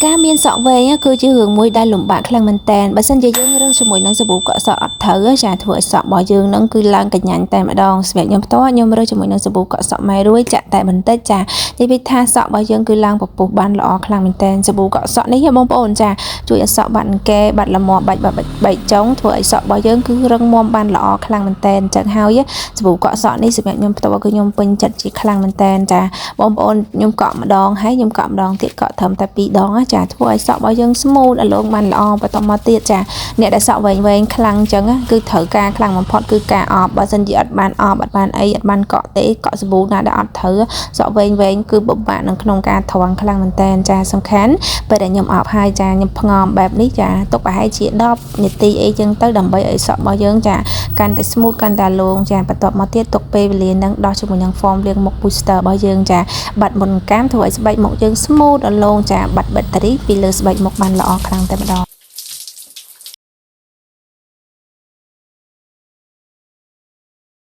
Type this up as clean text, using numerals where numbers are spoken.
ការមានសក់វែងគឺជារឿងមួយដែលលំបាកខ្លាំងមែនតើបើសិនជាយើងរើសជាមួយនឹងសាប៊ូកក់សក់អត់ត្រូវចាធ្វើឲ្យសក់របស់យើងនឹងគឺឡើងកញ្ញាញ់តែម្ដងសម្រាប់ខ្ញុំផ្ទាល់ខ្ញុំរើសជាមួយនឹងសាប៊ូកក់សក់ម៉ែរួយចាក់តែបន្តិចចានិយាយថាសក់របស់យើងគឺឡើងពពុះបានល្អខ្លាំងមែនតើសាប៊ូកក់សក់នេះបងប្អូនចាជួយឲ្យសក់បាត់អង្គែបាត់លមាស់បាច់បាត់បែកចុងធ្វើឲ្យសក់របស់យើងគឺរឹងមាំបានល្អខ្លាំងមែនតើអញ្ចឹងហើយសាប៊ូកក់សក់នេះសម្រាប់ខ្ញុំផ្ទាល់គឺខ្ញុំពេញចិត្តជាខ្លាំងមែនតើចាបងប្អូនខ្ញុំកក់ម្ដងហើយខ្ញុំកក់ម្ដងទៀតកក់ត្រឹមតែ2ដងចាធ្វើឲ្យសក់របស់យើង smooth អលងបានល្អបន្តមកទៀតចាអ្នកដែលសក់វែងវែងខ្លាំងអញ្ចឹងគឺត្រូវការខ្លាំងបំផុតគឺការអបបើសិនជាអត់បានអបអត់បានអីអត់បានកក់ទេកក់សាប៊ូណាដែលអត់ត្រូវសក់វែងវែងគឺពិបាកនៅក្នុងការត្រង់ខ្លាំងមែនតើចាសំខាន់ពេលដែលខ្ញុំអបហើយចាខ្ញុំផ្ងំបែបនេះចាទុកប្រហែលជា10នាទីអីចឹងទៅដើម្បីឲ្យសក់របស់យើងចាកាន់តែ smooth កាន់តែលងចាបន្ទាប់មកទៀតទុកពេលវេលានឹងដោះជាមួយនឹង foam លាងមុខ booster របស់យើងចាបាត់មុនកាមធ្វើឲ្យស្បែកមុខយើង smooth អលងចាបាត់បាក់តេរីពីលើស្បែកមុខបានល្អខ្លាំងតែម្ដង។